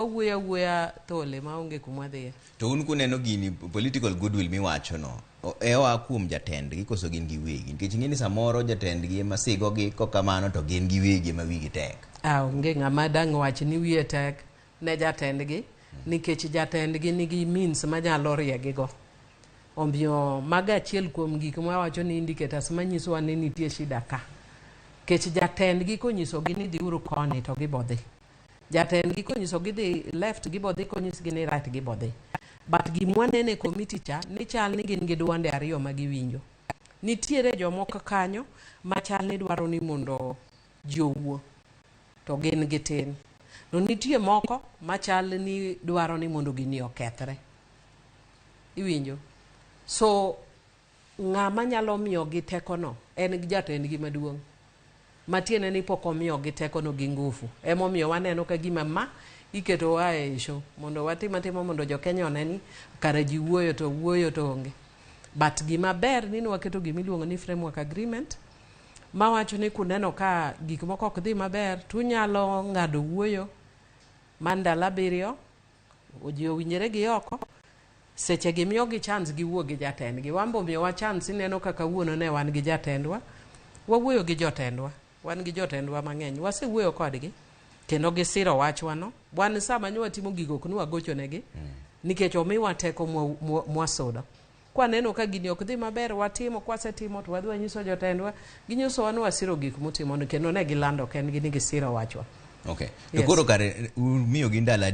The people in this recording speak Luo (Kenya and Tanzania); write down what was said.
Wawuoyo awuoya thole maonge kuma wadhiye. To un kuneno gini, political goodwill miwacho no, e oa kuom jatendgi koso gin giwegi? Nikech ing'e ni samoro jatendgi ema sigogi, kokamano to gin giwegi ema wigi tek. Ah, onge ng'ama dang' wach ni wiye tek ne jatendgi nikech jatendgi nigi means manyalo riegigo. Omiyo mago achiel kuom gik mawacho ni indicators manyisowa ni nitie shida ka. Kech jatendgi konyisogi ni dhiuru koni to gibodhi. Jatendgi konyisogi dhi left gibodhi, konyisgi ni right gibodhi. But gimwanene e committee cha ni chal ni gin gi duonde ariyo ma giwinjo. Nitiere jomoko kanyo machal ni dwaro ni mondo ji owuo to gin gitin. To nitie moko machal ni dwaro ni mondo gini okethre. Iwinjo? So ng'ama nyalo miyogi tekono en jatendgi maduong'. Matiende ni pok omiyogi tekono gi ngufu. Emomiyo waneno ka gima ma iketowa e show mondo watim atima mondo jo Kenya one ni kare ji wuoyo to wuoyo to onge. But gima ber ni nwaketo gima iluongo ni framework agreement mawacho ni kuneno ka gik moko ok dhi maber tunyalo ng'ado wuoyo mar ndalo 7 ji owinjore gi oko seche gi miyogi chance giwuo gi jatendgi. Wan be omiyowa chance ineno ka kawuono ne wan gi jatendwa, wawuoyo gi jotendwa, wan gi jotendwa mang'eny, wasewuoyo kodgi kendo gisiro wachwa no. Wan sama ne watimo gigo ok nwagocho negi nikech omiwa teko mwasudo. Kwaneno ka gini ok dhi maber watimo, kwasetimo to wadhi wanyiso jotendwa, ginyisowa ni wasiro gik mutimo kendo ne gilando kendgi ni gisiro wachwa. Okay. To koro kare umiyogi ndalo adi?